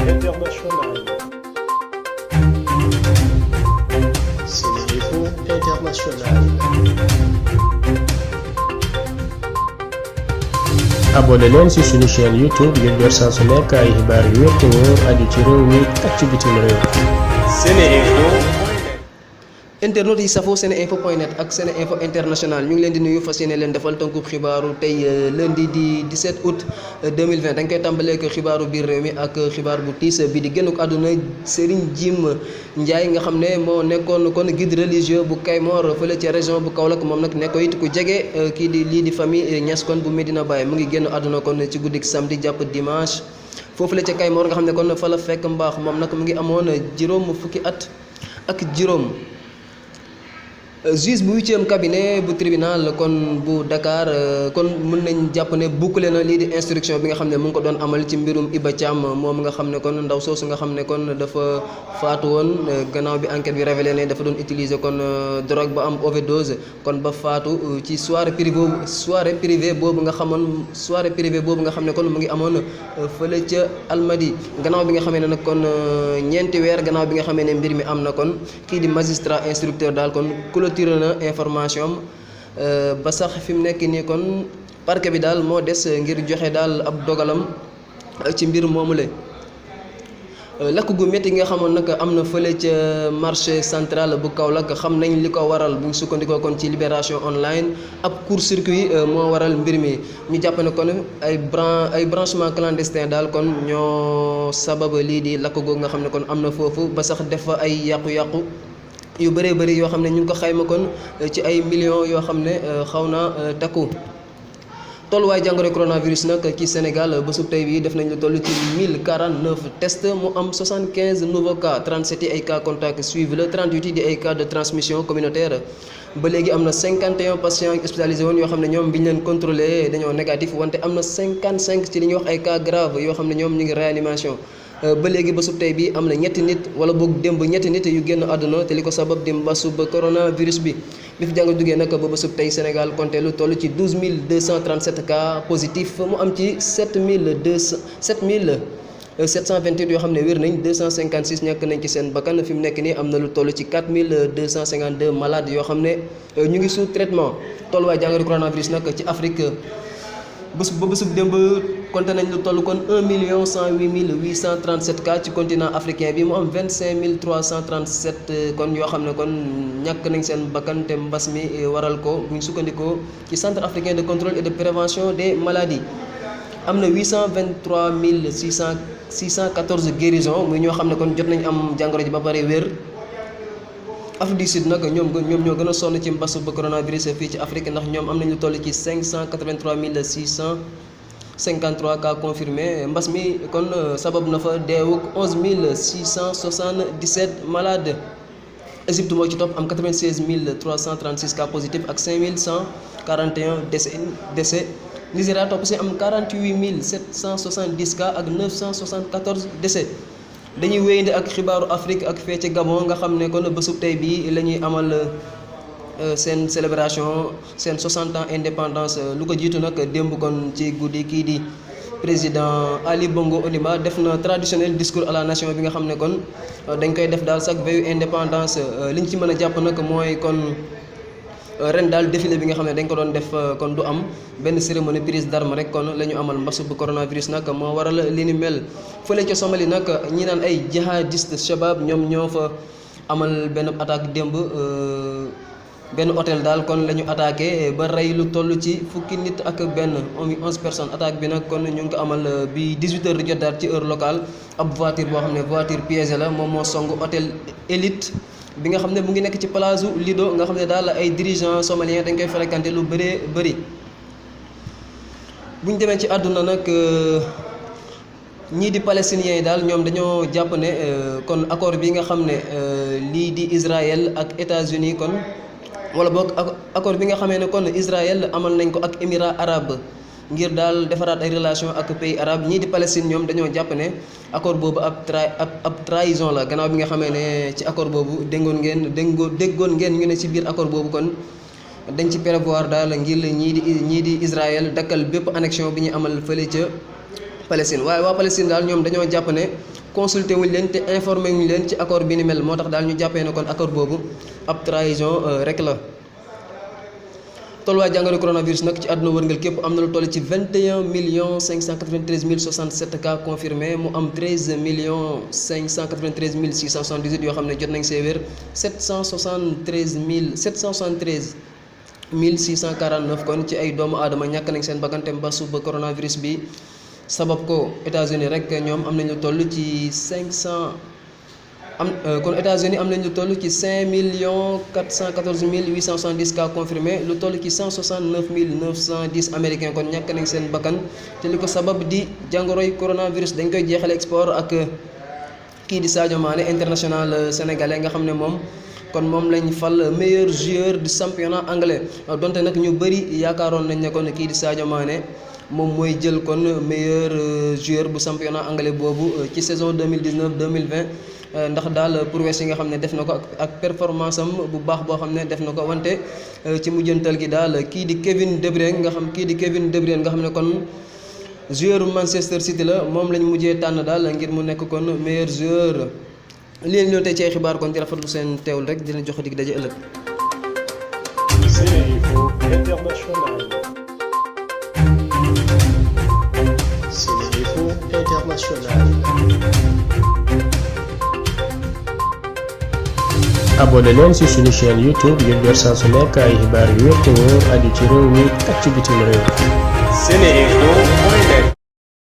internationale. SeneInfo International. abonné leen ci suñu chaîne YouTube ngir jot saa su nekk ay xibaar yu wér te wóor aju ci réew mi ak ci bitim réew. SeneInfo. internet yi safoo seneinfo.net ak SeneInfo International ñu ngi leen di nuyu fas yéene leen defal tënkub xibaaru tey lundi di 17 août 2020 dañ koy tàmbalee ak xibaaru biir réew mi ak xibaar bu tiis bi di génnuk àdduna Serigne Jim Ndiaye nga xam ne moo nekkoon kon guide religieux bu Kaymoor fële ci région bu Kaolack moom nag nekko it ku jege kii di lii di famille Niass kon bu Medina Baye mu ngi génn àdduna kon ci guddik samedi jàpp dimanche foofu la ca Kaymoor nga xam ne kon fa la fekk mbaax moom nag mu ngi amoon juróom fukki at ak juróom. Juge bu 8e cabinet bu tribunal kon bu Dakar kon mën nañ jàpp ne bouclé na lii di instruction bi nga xam ne mu ngi ko doon amal ci mbirum Iba Thiam moom nga xam ne kon ndaw soosu nga xam ne kon dafa faatu woon gannaaw bi enquête bi révélé ne dafa doon utiliser kon drogue ba am overdose kon ba faatu ci soirée privée boobu nga xam ne kon mu ngi amoon fële ca Almadi gannaaw bi nga xamee ne nag kon ñeenti weer gannaaw bi nga xamee ne mbir mi am na kon kii di magistrat instructeur daal kon tiré na information ba sax fi mu nekk nii kon parquet bi daal moo des ngir joxe daal ab dogalam ci mbir moomule lakk gu métti nga xamoon nag am na fële ca marché central bu Kaolack xam nañ li ko waral bu ñu sukkandikoo kon ci Libération Online ab court-circuit moo waral mbir mi ñu jàpp ne kon ay branchement clandestin daal kon ñoo sabab lii di lakk googu nga xam ne kon am na foofu ba sax def fa ay yàqu-yàqu yu bëree bëri yoo xam ne ñu ngi ko xayma kon ci ay millions yoo xam ne xaw na takku tolluwaay jàngoro coronavirus nag ci Sénégal bésub tey bii def nañ lu toll ci 1049 tests mu am 75 nouveaux cas 37 yi ay cas contact suivi la 38 yi di ay cas de transmission communautaire ba léegi am na 51 patients hospitalisés woon yoo xam ne ñoom bi ñu leen contrôlé dañoo négatif wante am na 55 ci li ñuy wax ay cas grave yoo xam ne ñoom ñu ngi réanimation ba léegi bésub tey bi am na ñetti nit wala boog démb ñetti nit yu génn àdduna te li ko sabab di mbasu ba coronavirus bi fi jàng duggee nag ba bésub tey Sénégal compté lu toll ci 12 237 cas positifs mu am ci 728 yoo xam ne wér nañ 256 ñàkk nañ ci seen bakkan fi mu nekk nii am na lu toll ci 4252 malades yoo xam ne ñu ngi sous traitement tolluwaay jàngoro coronavirus nag ci Afrique bésub démb compté nañ lu toll kon 1 108 837 cas ci continent africain bi mu am 25 337 kon yoo xam ne kon ñàkk nañ seen bakkan te mbas mi waral ko bu ñu sukkandikoo ci centre africain de contrôle et de prévention des maladies am na 823 614 guérisons muy ñoo xam ne kon jot nañ am jàngoro ji ba pare wér. Afrique du Sud nag ñoom ñoo gën a sonn ci mbas ba coronavirus fii ci Afrique ndax ñoom am nañu lu toll ci 583 653 cas confirmés mbas mi kon sabab na fa deewuk 11 677 malades. Égypte moo ci topp am 96 336 cas positifs ak 5141 décès. Nigéria topp si am 48 770 cas ak 974 décès. dañuy wéyandi ak xibaaru Afrique ak fee ci Gabon nga xam ne kon bésub tey bii la ñuy amal seen célébration seen 60 ans indépendance lu ko jiitu nag démb kon ci guddi kii di président Ali Bongo Ondimba def na traditionnel discours à la nation bi nga xam ne kon dañ koy def daal chaque veille indépendance liñ ci mën a jàpp nag mooy kon ren daal défilé bi nga xam ne dañ ko doon def kon du am benn cérémonie prise d'armes rek kon la ñu amal mbasu bu coronavirus nag moo waral li ni mel fële ca Somalie nag ñi naan ay jihadiste shabab ñoom ñoo fa amal benn attaque démb benn hôtel daal kon la ñu attaqué ba rey lu toll ci fukki nit ak benn 11 personnes attaque bi nag kon ñu ngi ko amal bi 18h di jot daal ci heure locale ab voiture boo xam ne voiture piégée la moom moo song hôtel Élite bi nga xam ne mu ngi nekk ci place Lido nga xam ne daal ay dirigeants somaliens dañ koy fréquenté lu bëree bëri bu ñu demee ci àdduna nag ñii di palestiniens yi daal ñoom dañoo jàpp ne kon accord bi nga xam ne lii di Israël ak États-Unis kon wala boog accord bi nga xamee ne kon Israël amal nañ ko ak Émirats arabes ngir daal defaraat ay relation ak pays arabe ñii di Palestine ñoom dañoo jàpp ne accord boobu ab trahison la gannaaw bi nga xamee ne ci accord boobu déggoon ngeen ñu ne ci biir accord boobu kon dañ ci prévoir daal ngir ñii di Israël dakkal bépp annexion bi ñu amal fële ca Palestine waaye waa Palestine daal ñoom dañoo jàpp ne consulté wuñ leen te informé wuñ leen ci accord bi ni mel moo tax daal ñu jàppee ne kon accord boobu ab trahison rek la. tolluwaay jàngoro coronavirus nag ci àdduna wërngal képp am na lu toll ci 21 593 067 cas confirmés mu am 13 593 678 yoo xam ne jot nañ see wér 773 649 kon ci ay doomu aadama ñàkk nañ seen bakkan te mbasu ba coronavirus bi sabab ko États-Unis rek ñoom am nañ lu toll ci 500. kon États-Unis am nañ lu toll ci 5 414 870 cas confirmés lu toll ci 169 910 américains kon ñàkk nañ seen bakkan te li ko sabab di jàngoroy coronavirus dañ koy jeexale export ak kii di Sadio Mané international sénégalais nga xam ne moom lañ fal meilleur joueur du championnat anglais donte nag ñu bëri yaakaaroon nañ ne kon kii di Sadio Mané moom mooy jël kon meilleur joueur bu championnat anglais boobu ci saison 2019-2020 ndax daal prouesse yi nga xam ne def na ko ak performance am bu baax boo xam ne def na ko wante ci mujjantal gi daal kii di Kevin De Bruyne nga xam ne kon joueur Manchester City la moom lañ mujjee tànn daal ngir mu nekk kon meilleur joueur. li leen ñëw tey ci ay xibaar kon di rafetlu seen teewul rek dina jox dig daje ëllëg. SeneInfo International. SeneInfo International. abonné leen ci suñu chaîne YouTube ngir jot saa su nekk ay xibaar yu wér te wóor aju ci réew mi ak ci bitim réew. SeneInfo.